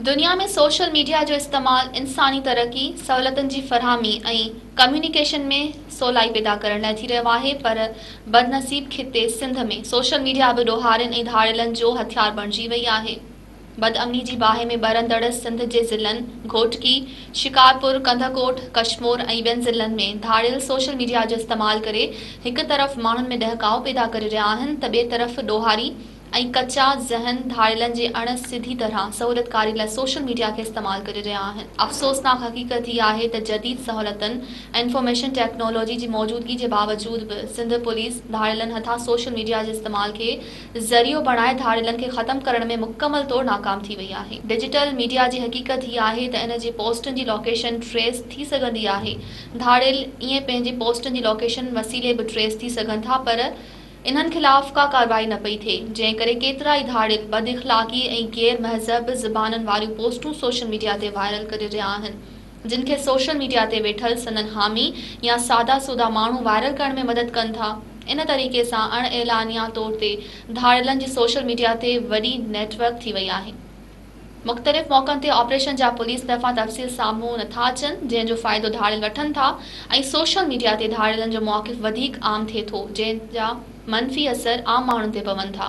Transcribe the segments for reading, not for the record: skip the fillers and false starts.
دنيا ۾ social media جو استعمال انساني ترقي، سهولتن جي فراهمي ۽ ڪميونيڪيشن ۾ سولائي پيدا ڪرڻ لاء ٿي رهيو آهي پر بدنصيب خطي سنڌ ۾ سوشل ميڊيا به ڏوهارين ۽ ڌاڙيلن جو هٿيار بڻجي وئي آهي. بدامني جي باهه ۾ ٻرندڙ سنڌ جي ضلعن گهوٽڪي، شڪارپور، ڪنڌڪوٽ، ڪشمور ۽ ٻين ضلعن ۾ ڌاڙيل سوشل ميڊيا جو استعمال ڪري هڪ طرف ماڻهن ۾ ڏهڪاء پيدا ڪري رهيا آهن ته ٻئي طرف ڏوهاري ۽ ڪچا ذهن ڌاڙيلن جي اڻ سڌي طرح سهولتڪاري لاء سوشل ميڊيا کي استعمال ڪري رهيا آهن. افسوسناڪ حقيقت هي آهي ته جديد سهولتن ۽ انفارميشن ٽيڪنالاجي جي موجودگي جي باوجود به سنڌ پوليس ڌاڙيلن هٿان سوشل ميڊيا جي استعمال کي ذريعو بڻائي ڌاڙيلن کي ختم ڪرڻ ۾ مڪمل طور ناڪام ٿي وئي آهي. ڊجيٽل ميڊيا جي حقيقت هي آهي ته ان جي پوسٽن جي لوڪيشن ٽريس ٿي سگهندي آهي. ڌاڙيل ائين پنهنجي پوسٽن جي لوڪيشن وسيلي به ٽريس ٿي سگهن ٿا پر انهن خلاف ڪا ڪارروائي نه پئي ٿئي، جنهن ڪري ڪيترائي ڌاڙيل بد اخلاقي ۽ غير مهذب زبانن واريون پوسٽون سوشل ميڊيا تي وائرل ڪري رهيا آهن، جن کي سوشل ميڊيا تي ويٺل سندن حامي يا سادا سودا ماڻهو وائرل ڪرڻ ۾ مدد ڪن ٿا. ان طريقي سان اڻ اعلانيه طور تي ڌاڙيلن جي سوشل ميڊيا تي وڏي نيٽ ورڪ ٿي وئي آهي. مختلف موقعن تي آپريشن جا پوليس طرفان تفصيل سامهون نٿا اچن، جنهن جو فائدو ڌاڙيل وٺن ٿا ۽ سوشل ميڊيا تي ڌاڙيلن جو موقف وڌيڪ عام ٿئي ٿو، جنهن جا منفي اثر عام ماڻهن تي پون ٿا.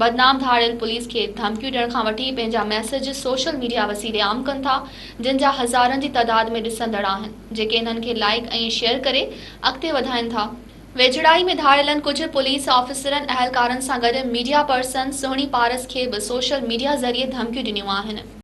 بدنام ڌاڙيل پوليس کي ڌمڪيون ڏيڻ کان وٺي پنهنجا ميسيج سوشل ميڊيا وسيلي عام ڪن ٿا، جن جا هزارن جي تعداد ۾ ڏسندڙ آهن، جيڪي انهن کي لائيڪ ۽ شيئر ڪري اڳتي وڌائين ٿا. ويجهڙائي ۾ ڌاڙيلن ڪجهه پوليس آفيسرن، اهلڪارن سان گڏ ميڊيا پرسن سهڻي پارس کي به سوشل ميڊيا ذريعي ڌمڪيون ڏنيون آهن.